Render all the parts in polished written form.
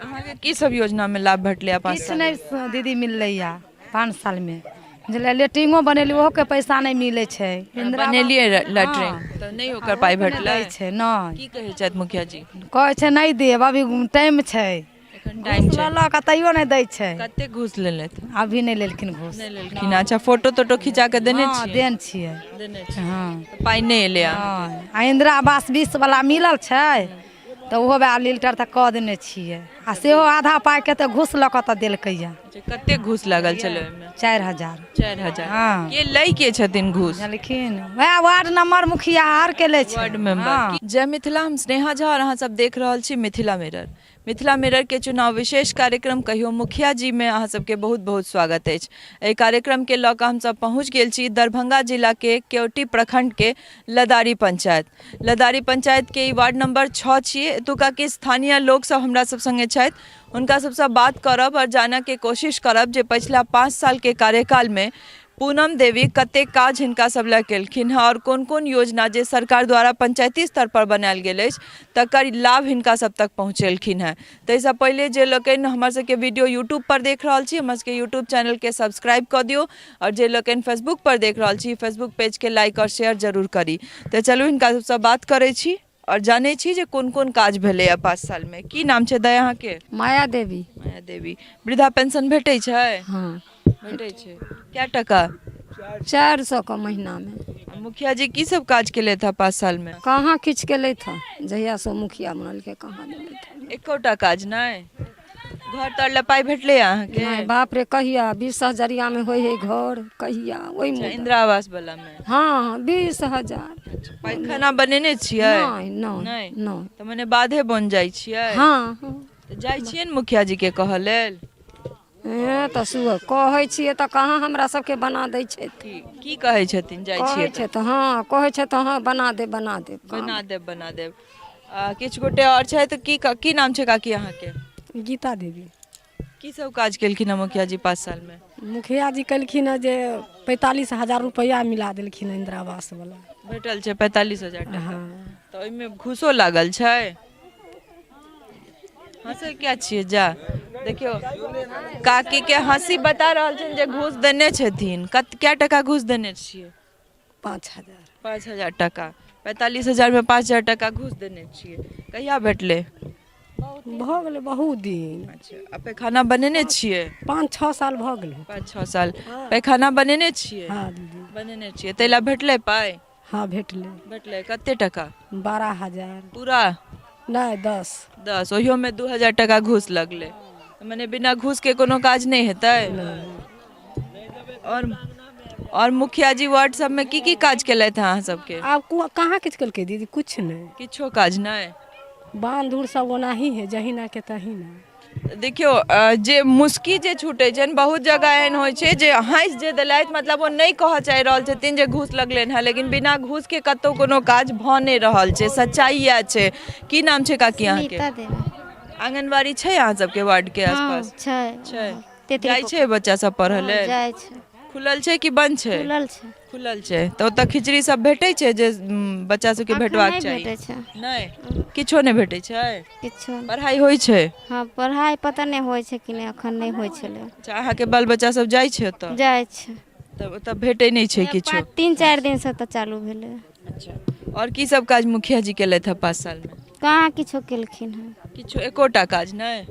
अहाँके की सब योजनामे लाभ भेटलै 5 किछु साल? नहि दीदी मिललैया 5 सालमे, बुझलियै? लेट्रिनो बनेली, ओहोके पैसा नहि मिलै छै। इंदिरा बनेलियै लैट्रिन हँ। तऽ नहि ओकर पाइ भेटलै? दै छै नहि। की कहै छथि मुखिया जी? कहै छै नहि देब, अभी टाइम छै। एखन टाइम घूस छै। लऽ लऽ कऽ तैयो नहि दै छै। कते घूस लेलथि? अभी नहि लेलखिन घूस। नहि लेलखिन। अच्छा, फोटो तोटो खिंचा कऽ देने हँ। छियै? देन छियै। देने छियै। हँ। तऽ पाइ नहि एलै अहाँके? हँ, आ इंदिरा आवास 20 वाला मिलल छै तऽ ओहो वएह लील्टर तऽ कऽ देने छियै, आ सेहो आधा पाइके तऽ घूस लऽ कऽ तऽ देलकैया। अच्छा, कते घूस लागल छलै ओहिमे? 4000। 4000। हँ। के लै के छथिन घूस? लेकिन वएह वार्ड नंबर मुखिया आर के लै छै। Ward member. हँ। जय मिथिला, हम स्नेहा झा और अहाँ सब देख रहल छी मिथिला मिरर। मिथिला मिरर के चुनाव विशेष कार्यक्रम कहियो मुखिया जी में अहाँ सबके बहुत बहुत स्वागत अछि। एहि कार्यक्रम के लऽ कऽ हमसब पहुँच गेल छी दरभंगा जिला के केवटी प्रखंड के लदारी पंचायत। लदारी पंचायत के ई वार्ड नंबर 6 छियै। एतुका के स्थानीय लोक सब हमरा सब संगे छथि, हुनका सबसँ बात करब और जानऽ के कोशिश करब जे पछिला 5 साल के कार्यकाल में पूनम देवी कतेक काज हिनका सब लए केलखिन हँ और कोन कोन योजना जे सरकार द्वारा पंचायती स्तर पर बनायल गेल अछि तकर लाभ हिनका सब तक पहुँचेलखिन हँ। ताहिसँ पहिले जे लोकनि हमर सबके वीडियो यूट्यूब पर देख रहल छी, हमर सबके यूट्यूब चैनलके सब्सक्राइब कऽ दियौ आओर जे लोकनि फेसबुक पर देख रहल छी, फेसबुक पेजके लाइक आओर शेयर जरूर करी। तऽ चलू हिनका सबसँ बात करै छी आओर जानै छी जे कोन कोन काज भेलैए 5 सालमे। की नाम छै दाइ अहाँके? माया देवी। माया देवी। वृद्धा पेंशन भेटै छै? हँ। भेटै छै। कए टका? 400 के महीनामे। मुखिया जी की सब काज केलथि हँ 5 सालमे? कहाँ किछु केलथि हँ। जहियासँ मुखिया बनलकै, कहाँ देलथि हँ। एकोटा काज नहि? घर तर लए पाइ भेटलै अहाँके? नहि, बाप रे, कहिया 20 हजरियामे होइ हइ घर, कहिया ओहिमे। इंदिरा आवास वाला मे? हँ, 20,000। पैखाना बनेने छियै? नहि, नहि। नहि? नहि। तऽ मने बाधे बन जाइ छियै? हँ। तऽ जाइ छियै ने मुखिया जी के कहऽ लेल? हे, तऽ सुबह कहै छियै तऽ कहाँ हमरा सबके बना दै छथि। की कहै छथिन जाइ कहै छियै छै तऽ? हँ, कहै छै तऽ हँ, बना देब, बना देब। बना देब, बना देब। किछु गोटे आओर छथि। की नाम छै काकी अहाँके? गीता देवी। की सब काज केलखिन हँ मुखिया जी 5 सालमे? मुखिया जी केलखिन हँ जे 45,000 रुपैआ मिला देलखिन हँ इंदिरा आवास वाला। भेटल छै 45,000 टाका? हँ। तऽ ओहिमे घूसो लागल छै? हँसै किया छियै? जा देखियौ, काकी के हँसी बता रहल छनि जे घूस देने छथिन। कत कए टाका घूस देने छियै? 5000। 5000 टाका। 45,000मे 5000 टाका घूस देने छियै। कहिया भेटलै? भऽ गेलै बहुत दिन। अच्छा, आ पैखाना बनेने छियै? 5-6 साल भऽ गेलै। 5-6 साल। पैखाना बनेने छियै? हँ दीदी। बनेने छियै, ताहि लए भेटलै पाइ? हँ, भेटलै। भेटलै। कते टका? 12,000। पूरा? नहि, 10। 10। ओहियोमे 2000 टाका घूस लगलै। मने बिना घूसके कोनो काज नहि हेतै। आओर मुखिया जी वार्ड सबमे की की काज केलथि अहाँ सबके? आब कहाँ किछु केलकै दीदी, किछु नहि। किछो काज नहि? बांध उर सब ओनाही है, जहिना के तहिना। देखियौ, जे मुस्की जे छूटै छनि, बहुत जगह एहन होइ छै जे हँसि जे देलथि, मतलब ओ नहि कहऽ चाहि रहल छथिन जे घूस लगलनि हेँ, लेकिन बिना घूसके कतहु कोनो काज भऽ नहि रहल छै, सच्चाइ इएह छै। की नाम छै काकी अहाँके? सुनीता देवी। आंगनबाड़ी छै अहाँ सबके वार्ड के हँ। आसपास? छै। छै? तेतरी जाइ छै बच्चा सब पढ़ऽ लेल? जाइ छै। खुलल छै कि बंद छै? खुलल छै। खुलल छै तऽ ओतऽ खिचड़ी सब भेटै छै जे बच्चा सबके अखन भेटबाक नहि चाही? भेटै छै। नहि, किछो नहि भेटै छै? किछो नहि। पढ़ाइ होइ छै? हँ, पढ़ाइ पता नहि होइ छै कि नहि, अखन नहि होइ छलै। अच्छा, अहाँके बाल बच्चा सब जाइ छै ओतऽ? जाइ छै। तऽ ओतऽ भेटै नहि छै किछो? 3-4 दिनसँ तऽ चालू भेलै। अच्छा, आओर की सब काज मुखिया जी केलथि हँ 5 सालमे? कहाँ किछो केलखिन हँ। किछो, एकोटा काज नहि?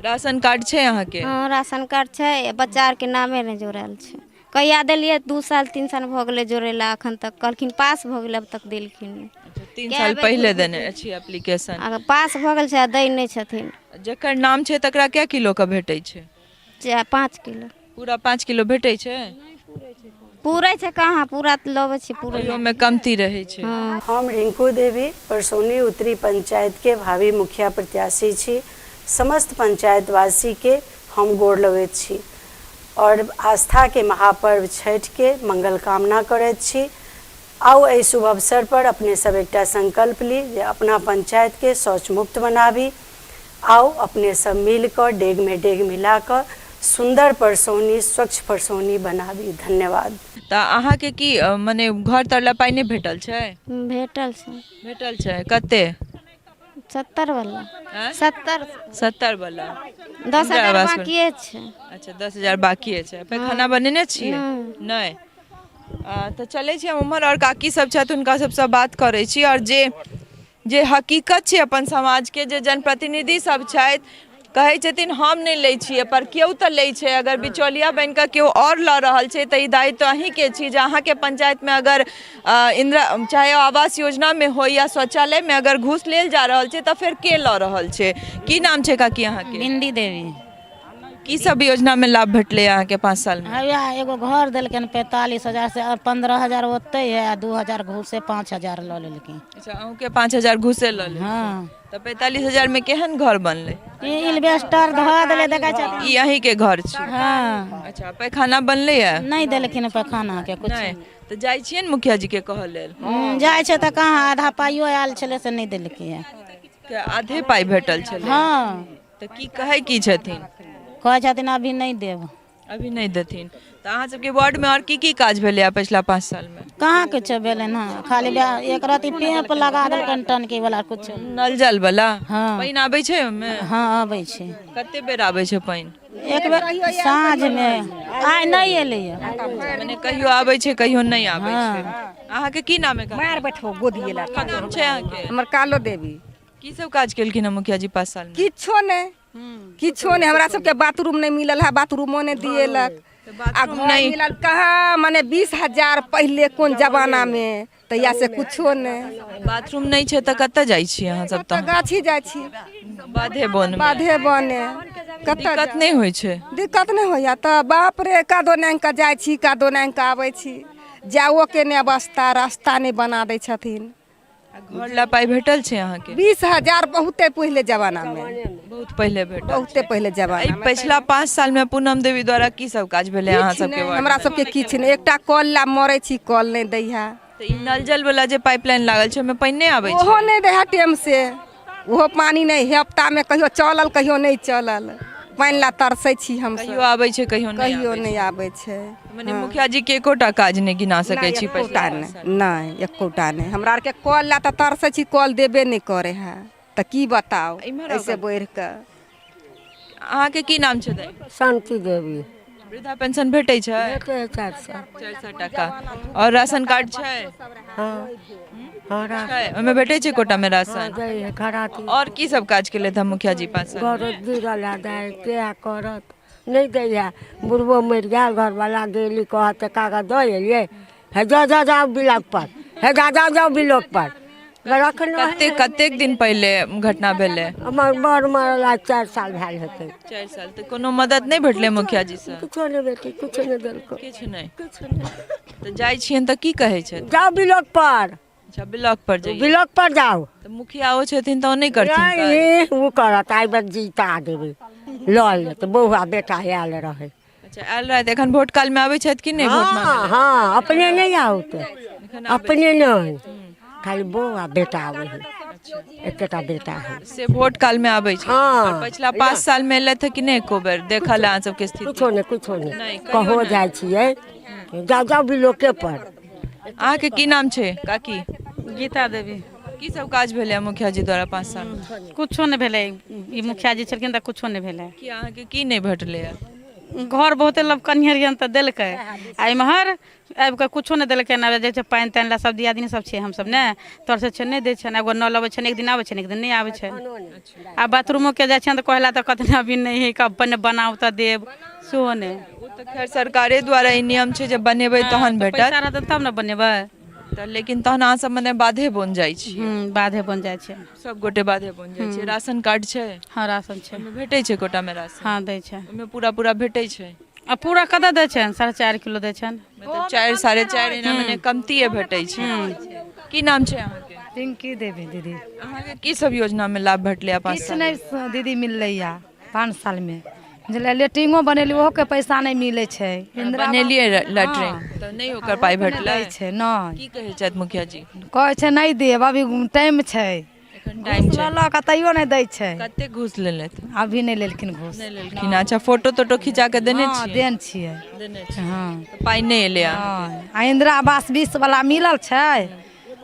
राशन कार्ड छै अहाँके? हँ, राशन कार्ड छै, बच्चा आरके नामे नहि जोड़ायल छै। कहिया देलियै, 2 साल 3 साल भऽ गेलै जोड़ेला, एखन तक कहलखिन पास भऽ गेलै, अब तक देलखिन नहि। अच्छा, 3 कए साल बेर पहिले घुरि देने अछि एप्लीकेशन? अगर पास भऽ गेल छै आ दै नहि छथिन। जकर नाम छै तकरा कए किलो के भेटै छै? 5 किलो। पूरा 5 किलो भेटै छै? पूरै छै कहाँ, पूरा तऽ लबै छै, पूरे नहि। ओहियोमे कमती रहै छै। हँ। हम रिंकू देवी, परसौनी उत्तरी पंचायत के भावी मुखिया प्रत्याशी छी। समस्त पंचायतवासी के हम गोर लगैत छी आओर आस्था के महापर्व छठि के मंगल कामना करैत छी। आउ, एहि शुभ अवसर पर अपने सब एकटा संकल्प ली जे अपना पंचायत के शौच मुक्त बनाबी। आउ, अपने सब मिल कऽ डेग में डेग मिला कऽ सुन्दर परसौनी, स्वच्छ परसौनी बनाबी। धन्यवाद। तऽ अहाँके की मने घर तर लए पाइ नहि भेटल छै? भेटल छै। भेटल छै। कते? 70 वाला। आँय? 70। 70 वाला। 10 इन्दिरा हजार आवास पर। बाकिए छै। अच्छा, 10,000 बाकिए छै। पैखाना बनेने छियै? नहि। नहि। तऽ चलै छी हम उम्हर, आओर काकी सब छथि, हुनका सबसँ बात करै छी। आओर जे जे हकीकत छै अपन समाजके, जे जनप्रतिनिधि सब छथि, कहै छथिन हम नहि लै छियै, पर केओ तऽ लै छै। अगर बिचौलिया बनि कऽ केओ आओर लऽ रहल छै तऽ ई दायित्व अहीँके छी जे अहाँके पंचायतमे अगर इन्दिरा चाहे आवास योजनामे होइ या शौचालयमे अगर घूस लेल जा रहल छै तऽ फेर के लऽ रहल छै? की नाम छै काकी अहाँके? बिंदी देवी। की सब योजनामे लाभ भेटलै अहाँके 5 सालमे? हया एगो घर देलखिन 45,000 से, 15,000 ओतै है आ 2,000 घूसे, 5,000 लऽ लेलखिन। अच्छा, अहूँके 5,000 घूसे लऽ लेलखिन? हँ। तऽ 45,000 मे केहन घर बनलै? ई इल्वेस्टर धऽ देलै, देखै छथिन। ई अहीँके घर छी? हँ। अच्छा, पैखाना बनलै है? नहि देलखिन पैखाना के कुछ। नहि। तऽ जाइ छियै ने मुखिया जी के कहऽ लेल? जाइ छै तऽ कहाँ, आधा पाइयो आयल छलै से नहि देलकै। के आधे पाइ भेटल छलै? हँ। तऽ की कहै की छथिन? कहै छथिन अभी नहि देब। अभी नहि देथिन। तऽ अहाँ सबके वार्डमे आओर की की काज भेलै पिछला 5 सालमे? कहाँ किछो भेलै ने, खाली एक रति पेप लगा देलकनि टनकी वाला, कुछो। नल जल वाला? हँ। पानि आबै छै ओहिमे? हँ, आबै छै। कते बेर आबै छै पानि? एक बेर साँझमे, आइ नहि एलैया। मने कहियो आबै छै, कहियो नहि आबै छै। अहाँके की नाम है? मार बैठो गोदी की नाम छै अहाँके? हमर कालो देवी। की सब काज केलखिन हँ मुखिया जी 5 साल में? किछो नहि, किछो नहि। हमरा सबके बाथरूम नहि मिलल है, बाथरूमो नहि दिएलक। आ घर नहि मिलल कहाँ, मने 20,000 पहिले कोन जमाना मे, तहिया से कुछो नहि। बाथरूम नहि छै तऽ कतऽ जाइ छी अहाँ सब? तऽ तऽ गाछी जाइ छी। बाधे बन मे? बाधे बने। कतऽ दिक्कत नहि होइ छै? दिक्कत नहि होइया तऽ बाप रे, कादो नांगि कऽ जाइ छी, कादो नांगि कऽ आबै छी। जाओ के नहि अवस्था, रास्ता नहि बना दै छथिन। आ घर ला पाइ भेटल छै अहाँके? 20,000 बहुते पहिले जमाना मे। बहुत पहिले भेटल? बहुते पहिले एहि जमाना मे। पछिला 5 साल में पूनम देवी द्वारा की सब काज भेलै अहाँ किछु सबके नहि, वार्ड हमरा मे? सबके किछु नहि। एकटा कल ला मरै छी, कल नहि दै है। तऽ ई नल जल वाला जे पाइपलाइन लागल छै, ओहिमे पानि नहि आबै छै? ओहो नहि दै है टाइम से, ओहो पानि नहि। हफ्तामे कहियो चलल, कहियो नहि चलल। पानि ला तरसै छी हम। कहियो आबै छै, कहियो नहि। कहियो नहि आबै छै। मने मुखिया जी के एकोटा काज नहि गिना सकै छी एकोटा पछिला नहि। 5 साल? नहि, एकोटा नहि। हमरा आरके कल ला तऽ तरसै छी, कल देबे नहि करै है, तऽ की बताउ। इम्हर आउ। ऐसे बढ़ि कऽ। अहाँके की नाम छै दाइ? शान्ति देवी। वृद्धा पेंशन भेटै छै? भेटै है, 400। 400 टाका। और राशन कार्ड छै? हँ हँ। छै, ओहिमे भेटै छै कोटामे राशन? दै है खराती। और की सब काज केलथि हँ मुखिया जी 5 साल? घर गिरल है, दै के करत, नहि दै है। बुढ़बो मरि गेल, घरवला गेली कहत कागज दऽ एलियै हे, जा जा जाउ ब्लॉक पर, हे जा जा जाउ ब्लॉक पर रखने। कतेक कतेक दिन पहिले घटना भेलै? हमर बड़ मरल आइ 4 साल भेल हेतै। 4 साल। तऽ कोनो मदद नहि भेटलै मुखिया जी से? किछो नहि बेटी, किछो नहि देलको। किछु नहि? किछु नहि। तऽ जाइ छियनि तऽ की कहै छथि? जाउ ब्लॉक पर। अच्छा, ब्लॉक पर जइए। ब्लॉक पर जाउ। तऽ मुखिया ओ छथिन तऽ ओ नहि करथिन काज? नहि, ओ करत। आइ बेर जीता देबै, लऽ लेत। बौआ बेटा आयल रहै। अच्छा, आयल रहथि। एखन वोट काल मे आबै छथि कि नहि वोट हँ मांगय? हँ, अपने नहि आओत। एखन आबै? अपने नहि, खाली बौआ बेटा आबै है, एकेटा बेटा है। से वोट काल मे आबै छै? हँ। आओर पछिला 5 साल मे एलथि कि नहि एको बेर देखल अहाँ सबके स्थिति? कुछो नहि, कुछो नहि। नहि, कहियो कहो नहि। जाइ छियै, जाउ जाउ ब्लॉके पर। अहाँके की नाम छै काकी? गीता देवी। की सब काज भेलै मुखिया जी द्वारा 5 साल मे? कुछो नहि भेलै। ई मुखिया जी छलखिन तऽ कुछो नहि भेलै। की अहाँके की नहि भेटलै? घर बहुते लब कन्हरियन तऽ देलकै, आ इम्हर आबि कऽ कुछो नहि देलकै। ने जाइ छै पानि तानि लए सब दियादनी सब छै हमसब, ने तरसे छै, नहि दै छै। एगो नल अबै छै, एक दिन आबै छै, एक दिन नहि आबै छै। आ बाथरूमोके जाइ छियनि तऽ कहला तऽ कहथिन अभी नहि है, कब पहिने बनाउ तऽ देब, सेहो नहि। ओ तऽ खैर सरकारे द्वारा ई नियम छै जे बनेबै तहन भेटत। पैसा रहतै तब ने बनेबै। तऽ लेकिन तहन अहाँ सब मने बाधे बन जाइ छी? बाधे बन जाइ छै। सब गोटे बाधे बन जाइ छै। राशन कार्ड छै? हँ, राशन छै। ओहिमे भेटै छै कोटामे राशन? हँ, दै छै। ओहिमे पूरा पूरा भेटै छै? आ पूरा कतऽ दै छनि, 4.5 किलो दै छनि। मतलब 4, 4.5 एना मने कमतिए भेटै छै। की नाम छै अहाँके? पिंकी देवी दीदी। अहाँके की सब योजनामे लाभ भेटलै 5 किछु साल? नहि दीदी मिललैया 5 सालमे। बुझलियै, लेट्रिनो बनेली, ओहोके पैसा नहि मिलै छै। इंदिरा बनेलियै लैट्रिन तऽ नहि ओकर पाइ भेटलै? दै छै नहि। की कहै छथि मुखिया जी? कहै छै नहि देब, अभी टाइम छै। एखन टाइम घूस छै। लऽ लऽ कऽ तैयो नहि दै छै। कते घूस लेलथि? अभी नहि लेलखिन घूस। नहि लेलखिन। अच्छा, फोटो तोटो खिंचा कऽ देने हँ, छियै? देन छियै। देने छियै। हँ। तऽ पाइ नहि एलै अहाँके? हँ। आ इंदिरा आवास 20 वाला मिलल छै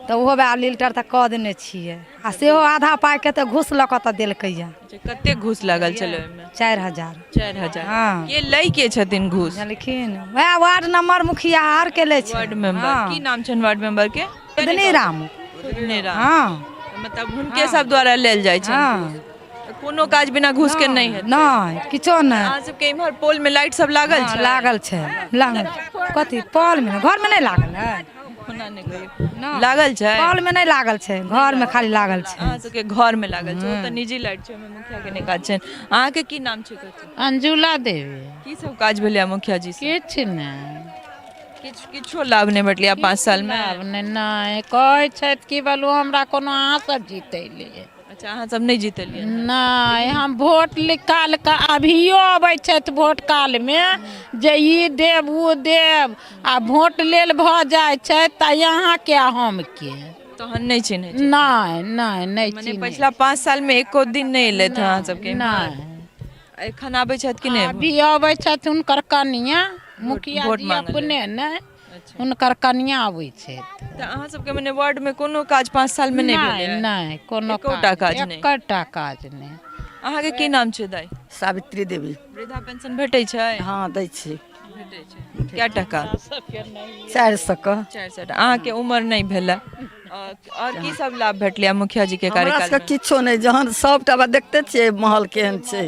तऽ ओहो वएह लील्टर तऽ कऽ देने छियै आ सेहो आधा पाइके तऽ घूस लऽ कऽ तऽ देलकैए। अच्छा, कते घूस लागल छलै ओहिमे? 4000। 4000। हँ। के लै के छथिन घूस? देलखिन वएह वार्ड नंबर मुखिया आर के लै छै। Ward member. हँ। की नाम छनि वार्ड मेंबर के? खुदनी राम। खुदनी राम। हँ। मतलब हुनके सब द्वारा लेल जाइ छै? हँ। कोनो काज बिना घूस के नहि हेतै? नहि, किछो नहि। अहाँ सबके इम्हर पोल में लाइट सब लागल हँ, छै? लागल छै, लागल कथी? पॉल में, घर में नहि लागल है। ओना नहि कहियौ, लागल छै? पॉल में नहि लागल छै, घर में खाली लागल छै। अहाँ सबके घर में लागल छै। ओ तऽ निजी लाइट छै, ओहिमे मुखिया के नहि काज छनि। अहाँके की नाम छै कथी? अंजुला देवी। की सब काज भेलै मुखिया जी से? किछु नहि। किछु किछो लाभ नहि भेटलै 5 साल में? लाभ नहि, नहि। कहै छथि कि बोलू हमरा कोनो अहाँ सब जीतेलियै। अच्छा, अहाँ सब नहि जीतलियै? नहि, हम वोट निकाल कऽ अभियो अबै छथि वोट कालमे जे ई देब ओ देब, आ वोट लेल भऽ जाइ छै तऽ अहाँके आ हम के तहन नहि चिन्है छै? नहि नहि नहि मने चिन्है। पछिला 5 साल में एको दिन नहि एलथि अहाँ सबके? नहि। एखन आबै छथि कि नहि? अभी अबै छथि हुनकर कनिया, मुखिया वोट जी मांगऽ लेल। अपने नहि, हुनकर कनिया अबै छथि। तऽ अहाँ सबके मने वार्ड में कोनो काज 5 साल में नहि भेलै? नहि, कोनो एकोटा काज नहि? एकोटा काज नहि। अहाँके की नाम छै दाइ? सावित्री देवी। वृद्धा पेंशन भेटै छै? हँ, दै छी। भेटै छै। कए टका? 400 के। 400। अहाँके उमर नहि भेलै, आओर की सब लाभ भेटलै मुखिया जी के हमरा कार्यकाल सबके में? किछो नहि। जहन सबटा बात देखते छियै, महल केहन छै,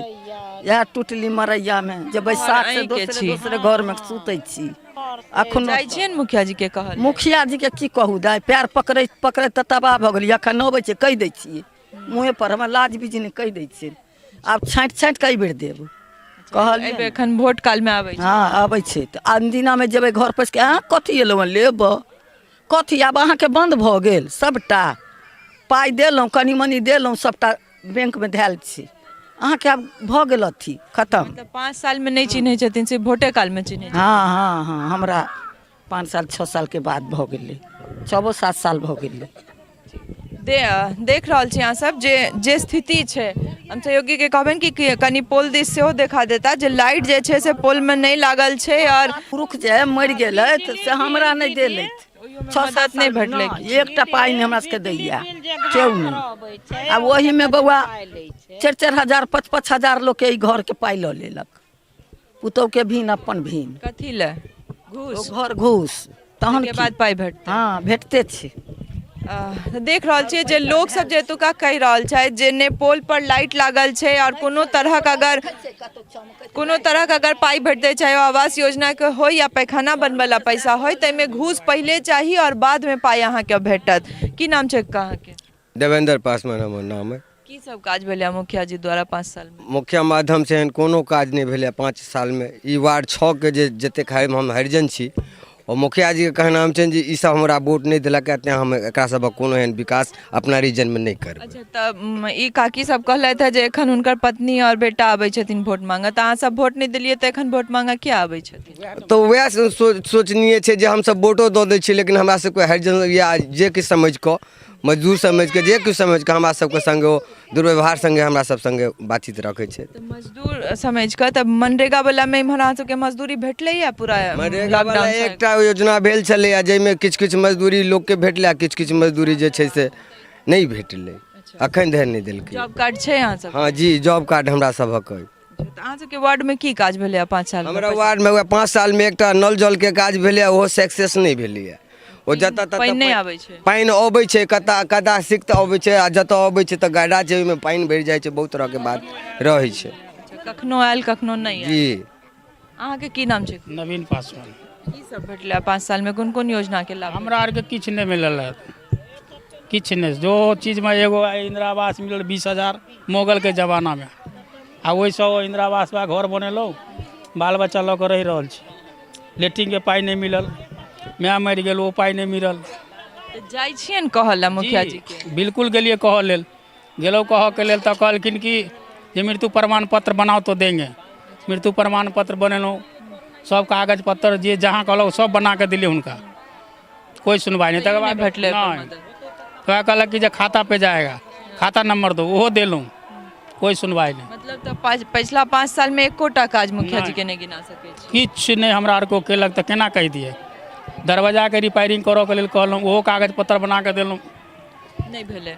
इएह टुटली मरैया मे जे बैसाख से अहींके दोसरे छी। दोसरे घर मे सुतै छी अखनो। जाइ छियै ने मुखिया जी के कहल? मुखिया जी के की कहू दाइ, पैर पकड़ैत पकड़ैत तऽ तबाह भऽ गेलियै। अखन अबै छै, कहि दै छियै मुँहे पर, हमरा लाज बीज नहि, कहि दै छियै। आब छाँटि छाँटि कई बेर देब कहलियै। एहि बेर एखन वोट काल मे आबै छै? हँ, अबै छै तऽ अनदिनामे जेबै घर पैस के, अहाँ कथी एलहुँ हँ लेब कथी? आब अहाँके बन्द भऽ गेल सबटा पाइ देलहुँ, कनि मनि देलहुँ, सबटा बैंकमे धयल छै अहाँके, आब भऽ गेल अथी खतम। मतलब 5 साल मे नहि चिन्है छथिन, सिर्फ वोटे काल मे चिन्है छथिन? हँ हँ हँ, हमरा 5 साल 6 सालके बाद भऽ गेलै, 6 7 साल भऽ गेलै। देख रहल छी अहाँ सब जे जे स्थिति छै। हम सहयोगी के कहबनि कि कनि पोल दिस सेहो देखा देता जे लाइट जे छै से पोल मे नहि लागल छै। आओर पुरुष जे मरि गेलथि से हमरा नहि देलथि, 6 7 नहि भेटलै? एकटा पाइ नहि हमरा सबके दैया केओ नहि। आ ओहिमे बौआ 4 4 हजार 5 5 हजार लोकके एहि घरके पाइ लऽ लेलक, पुतहुके भीन अपन भीन। कथी लए घूस? घर घूस तहन के बाद पाइ भेटतै? हँ, भेटते छै। देख रहल छियै जे लोक सब जे एतुका कहि रहल छथि जे ने पोल पर लाइट लागल छै आओर कोनो तरहक अगर पाइ भेटतै, चाहे ओ आवास योजना के होय या पैखाना बनबै ला पैसा होय, ताहिमे घूस पहिले चाही आओर बादमे पाइ अहाँके भेटत। की नाम छै अहाँके? देवेंद्र पासवान हमर नाम अइ। की सब काज भेलै मुखिया जी द्वारा 5 साल मे? मुखिया माध्यमसँ एहन कोनो काज नहि भेलै 5 सालमे। ई वार्ड 6 के जे जतेक हम हरिजन छी, ओ मुखिया जीके कहनाम छनि जे ई सब हमरा वोट नहि देलक, तेँ हम एकरा सबक कोनो एहन विकास अपना रीजनमे नहि करबै। अच्छा, तऽ ई काकी सब कहलथि हे जे एखन हुनकर पत्नी आओर बेटा आबै छथिन वोट मांगऽ, तऽ अहाँ सब वोट नहि देलियै तऽ एखन वोट मांगऽ किया आबै छथिन? तऽ वएह सोचनीय छै जे हमसब वोटो दऽ दै छियै, लेकिन हमरा सबके हरिजन या जे किछु समझि कऽ, मजदूर समझि कऽ, जे किछु समझि कऽ हमरा सबके सङ्गे ओ दुर्व्यवहार सङ्गे हमरा सब सङ्गे बातचीत रखै छै। तऽ मजदूर समझि कऽ तऽ मनरेगा वला मे इम्हर अहाँ सबके मजदूरी भेटलैया पूरा? मनरेगा वाला लॉकडाउन सँ? एकटा योजना भेल छलैए जाहिमे किछु किछु मजदूरी लोकके भेटलै आ किछु किछु मजदूरी जे छै से नहि भेटलै, अखन धरि नहि देलकै। जॉब कार्ड छै अहाँ सब? हँ जी, जॉब कार्ड हमरा सभक अइ। तऽ अहाँ सबके वार्ड मे की काज भेलैया 5 साल मे? हमरा वार्डमे वएह 5 सालमे एकटा नल जलके काज भेलैए, ओहो सक्सेस नहि भेलैए। ओ जतऽ ततऽ पानि नहि आबै छै? पानि अबै छै, कतऽ कदा सिक्त अबै छै, आ जतऽ अबै छै तऽ गड्ढा छै, ओहिमे पानि भरि जाइ छै, बहुत तरहके बात रहै छै। अच्छा, कखनो आयल कखनो नहि आयल। जी। अहाँके की नाम छै? नवीन पासवान। की सब भेटलै 5 साल मे, कोन कोन योजना के लाभ? हमरा आरके किछु नहि मिलल है, किछु नहि। जो चीजमे एगो इंदिरा आवास मिलल 20,000 मोगलके जमानामे, आ ओहिसँ ओ इंदिरा आवास वला घर बनेलहुँ, बाल बच्चा लऽ कऽ रहि रहल छी। लेट्रिनके पाइ नहि मिलल, माय मरि गेल, ओ पाइ नहि मिलल। तऽ जाइ छियनि कहऽ लए मुखिया जी के? बिल्कुल गेलियै कहऽ लेल। गेलहुँ कहऽके लेल तऽ कहलखिन कि जे मृत्यु प्रमाण पत्र बनाओ तो देंगे। मृत्यु प्रमाण पत्र बनेलहुँ, सब कागज पत्तर जे जहाँ कहलक सब बना कऽ देलियै हुनका, कोइ सुनवाइ नहि। तकर बाद भेटलै ओकर? नहि। तऽ कहलक कि जे खाता पे जाएगा, खाता नंबर दो, ओहो देलहुँ, कोइ सुनवाइ नहि। मतलब तऽ पछिला 5 साल मे एकोटा काज मुखिया जी के नहि गिना सकै छी? किछु नहि हमरा आरके ओ केलक, तऽ केना कहि दियै? दरवाजाके रिपेयरिंग करऽके लेल कहलहुँ, ओहो कागज पत्तर बना कऽ देलहुँ। नहि भेलै।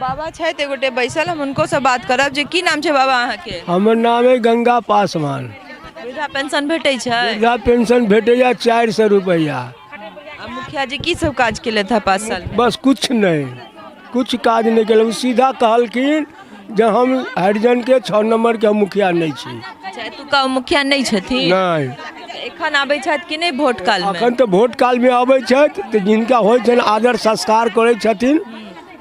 बाबा छथि एगोटे बैसल, हम हुनको बात करब जे की नाम छै बाबा अहाँके? हमर नाम है गंगा पासवान। वृद्धा पेंशन भेटै छै? वृद्धा पेंशन भेटैया 400 रुपैआ। आ मुखिया जी की सब काज केलथि हँ 5 साल में? बस कुछ नहीं, कुछ काज नहीं केलक। सीधा कहलखिन जे हम हरिजनके 6 नंबरके हम मुखिया नहीं छी। अच्छा, एतुका मुखिया नहि छथिन? नहि। एखन आबै छथि कि नहि वोट काल में? अखन तऽ वोट कालमे अबै छथि तऽ जिनका होइ छनि आदर संस्कार करै छथिन।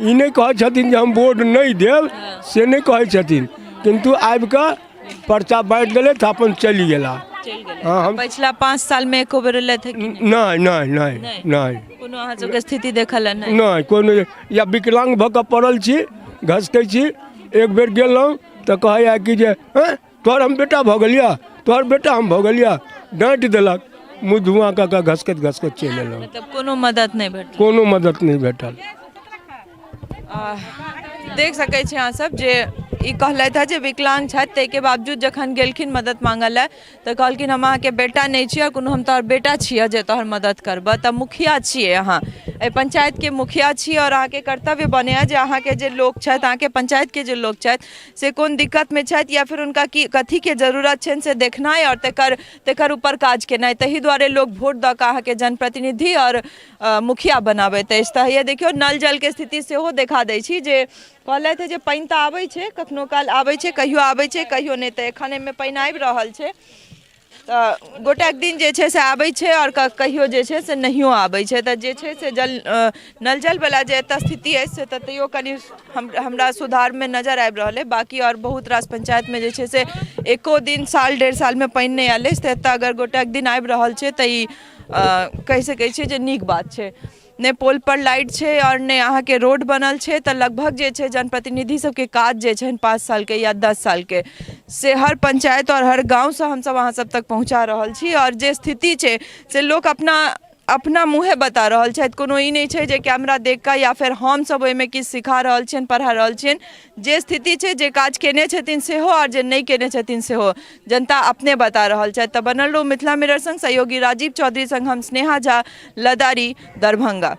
ई नहि कहै छथिन जे हम वोट नहि देब, से नहि कहै छथिन, किन्तु आबि कऽ पर्चा बाँटि देलथि, अपन चलि गेला। हँ, हम पछिला 5 साल में एको बेर एलथि कि नहि? नहि नहि नहि। कोनो अहाँ सबके स्थिति देखल नहि? नहि, कोनो। या विकलांग भऽ कऽ पड़ल छी, घसकै छी। एक बेर गेलहुँ तऽ कहैया कि जे हँ तोहर हम बेटा भऽ गेलियऽ, तोहर बेटा हम भऽ गेलियऽ, डाँटि देलक, मुँह धुआँ कऽ कऽ घसकैत घसकैत चलि एलहुँ। मतलब कोनो मदद नहि भेटल? कोनो मदद नहि भेटल। देख सकै छी अहाँ सब जे ई कहलथि हँ जे विकलांग छथि, ताहिके बावजूद जखन गेलखिन मदद मांगऽ लए तऽ कहलखिन हम अहाँके बेटा नहि छी आओर कोनो हम तोहर बेटा छियऽ जे तोहर मदद करबऽ। तऽ मुखिया छियै अहाँ, एहि पंचायतके मुखिया छी आओर अहाँके कर्तव्य बनैए जे अहाँके जे लोक छथि, अहाँके पंचायतके जे लोक छथि से कोन दिक्कतमे छथि या फिर हुनका की कथीके जरूरत छनि से देखनाइ आओर तकर ऊपर काज केनाइ। ताहि दुआरे लोक वोट दऽ कऽ अहाँके जनप्रतिनिधि आओर मुखिया बनाबैत अछि। तऽ हैया देखियौ नल जलके स्थिति सेहो देखा दै छी जे कहलथि जे पानि तऽ आबै छै, कखनो काल आबै छै, कहियो आबै छै कहियो नहि। तऽ एखन एहिमे पानि आबि रहल छै, तऽ गोटेक दिन जे छै से आबै छै आओर कहियो जे छै से नहियो आबै छै। तऽ जे छै से जल नल जलवला जे एतऽ स्थिति अछि से तऽ तैयो कनि हमरा सुधारमे नजर आबि रहल अइ। बाँकी आओर बहुत रास पञ्चायतमे जे छै से एको दिन साल 1.5 सालमे पानि नहि आयल अछि, तऽ एतऽ अगर गोटेक दिन आबि रहल छै तऽ ई कहि सकै छियै जे नीक बात छै। नहि पोल पर लाइट छै आओर नहि अहाँके रोड बनल छै। तऽ लगभग जे छै जनप्रतिनिधि सबके काज जे छनि 5 सालके या 10 सालके से हर पंचायत आओर हर गाँवसँ हमसब अहाँ सब तक पहुँचा रहल छी। आओर जे स्थिति छै से लोक अपना अपना मुँहे बता रहल छथि, कोनो ई नहि छै जे कैमरा देख कऽ या फेर हमसब ओहिमे किछु सिखा रहल छियनि, पढ़ा रहल छियनि। जे स्थिति छै, जे काज केने छथिन सेहो आओर जे नहि केने छथिन सेहो जनता अपने बता रहल छथि। तऽ बनल रहू मिथिला मिरर संग। सहयोगी राजीव चौधरी संग हम स्नेहा झा, लदारी, दरभंगा।